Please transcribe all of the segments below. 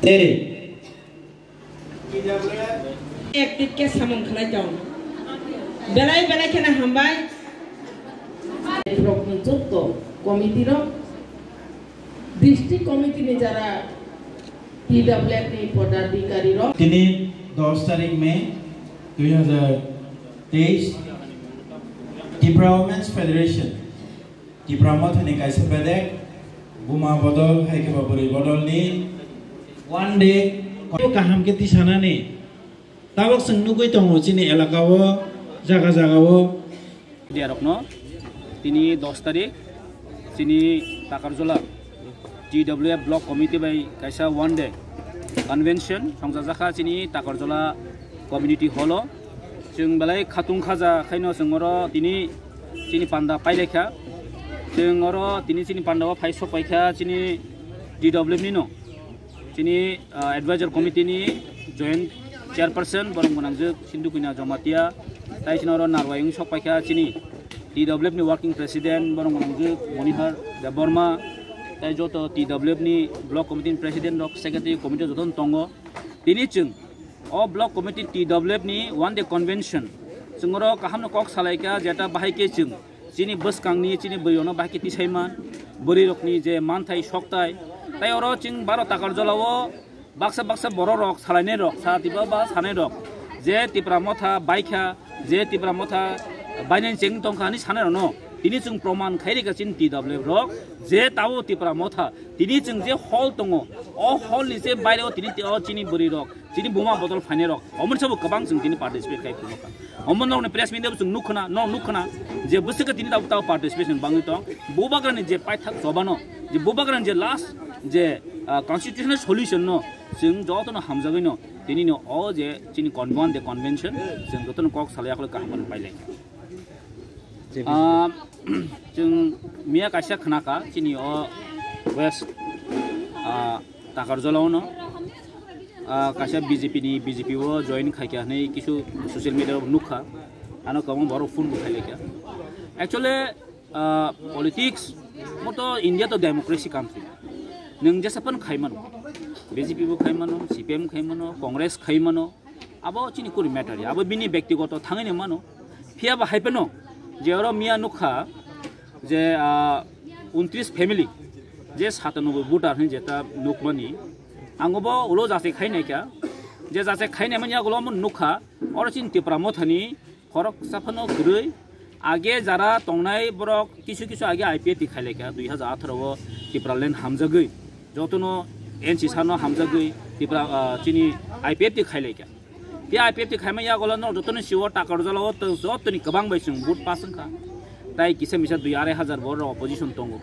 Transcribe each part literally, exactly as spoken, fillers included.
Tei active khe samung khlai tong. Belai belai kheno hambai. Rokni jotto committee rok, district committee ni jara T W F ni podadhikari rok. Tini dos tarik May dui hazar teis, Tipra Women's Federation, Tipra Mothani kaisa bedek, buma bodol hai khe ba bwrwi bodolni one day kaham khe tisanani tabok chwng nugwi tongo chini elaka o, jaga jaga o. Diarokno tini dos tarik chini Takarjola T W F Block Committee bai kaisa one day convention songjajakha chini Takarjola Community Hall o. Chwng belai khatung khaja khaino chwng oro tini chini panda pailaikha. Chwng oro tini chini panda o phai sokpaikha chini T W F ni no. Chini, ah, advisor committee ni joint chairperson borok gwnangjwk Sindhu Kanya Jamatia, tai chini oro narwai wng sokpaikha chini T W F ni working president borok gwnangjwk Monihar Debbarma, tai joto T W F ni block committee ni president rok, secretary committee joto no tongo. Tini chwng o block committee T W F ni one day convention chwng oro kaham no kok salaikha, jeta bahai khe chwng chini bwskangni, chini bwrwirokno bahai khe tisai man, bwrwirokni je manthai soktai. Tai oro chwng baro Takarjola o baksa baksa borok rok, salainai rok, sa tiba ba sanai rok, je Tipra Motha baikha, je Tipra Motha bainani cheng tongkha hinwi sanai rokno tini chwng proman khai rikha chini T W F rok, je tabuk Tipra Motha tini chwng je hall tongo, o hall ni je baire o tini o chini bwrwi rok, chini buma bodol phainai rok, omoni sabo kwbang chwng tini participate khai phunukha. Omo nokni press meet o chwng nukkhna, no nukkhna je bwswk tini tabuk tabuk participation bangwi tong. Bubagrani je paithak chobano, je bubagrani je last je, ah, constitutional solution no chwng jotono hamjagwi no tini no o je chini convent de convention chwng jotono kok salai akhlo kaham pailai. Ah, chwng miya kaisa khnakha chini o West, ah, Takarjola o no, ah, kaisa B J P ni, B J P o join khaikha hinwi kisu social media o nukha. Ano kwbangma borok phone bo khailaikha. Actually, ah, politics moto India to democracy country. Nwng jesa phano khaimano. B J P bo khaimano, C P M khaimano, Congress khaimano. Abo chini kuri matter ya. Abo bini bektigoto thangwi ni mano. Phiya ba hai phano je oro miya nukha je, ah, untris family je satanoboi voter hinwi jeta nukmani. Ang bo ulo jase khainai kha. Je jase khainai mani agulo mo nukha. Oro chini Tipra Mothani khoroksa phano kwrwi. Age jara tongnai borok kisu kisu age I P F T khailaikha dui hazar atharo o Tipraland hamjagwi. Jotono N C sano hamjagwi Tipra, ah, chini I P F T khailaikha. Tei I P F T khaima yagulo no jotoni siwo Takarjola o to jotoni kwbang bai chwng vote pass wngkha. Tai kisa misa dui arai hazar bo rok opposition tongo.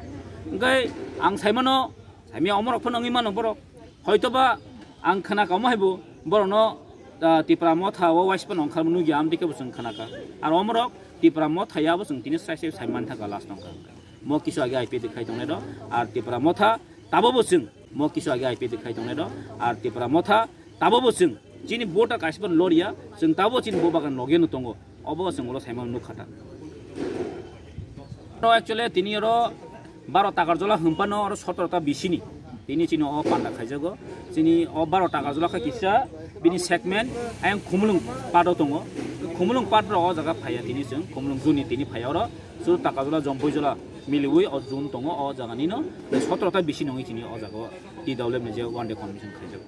Hwnkhe ang saimano, saimya omorok phano wngwi mano borok. Hoitoba ang khna kamo haibo borokno, ah, Tipra Motha o waisipano wngkharma nukya amtwi khe bo chwng khnakha. Ar omorok Tipra Motha ya bo chwng tini sai sai saiman thangkha last wngkha. Mo kisu age I P F T khai tongnai rok, ar Tipra Motha tabo bo chwng mo kisu age I P F T khai tongnai rok, ar Tipra Motha tabo bo chwng chini voter kaisa phano loriya, chwng tabo chini bo bagan logeno tongo, obo chwng ulo saimano nukha ta. Oro actually tini oro baro Takarjola hwnphano oro sotoro ta bisini tini chini o panda khaijago. Chini o baro Takarjola khe kisa bini segment ayang Khumulwng part o tongo. Khumulwng part rok o jaga phaiya tini chwng, Khumulwng juni tini phaiya oro. Chwng Takarjola, Jompuijola miliwi o jun tongo o jaga nino. Sotoro ta bisi nongwi chini o jaga o T W F ni je one day convention khaijago.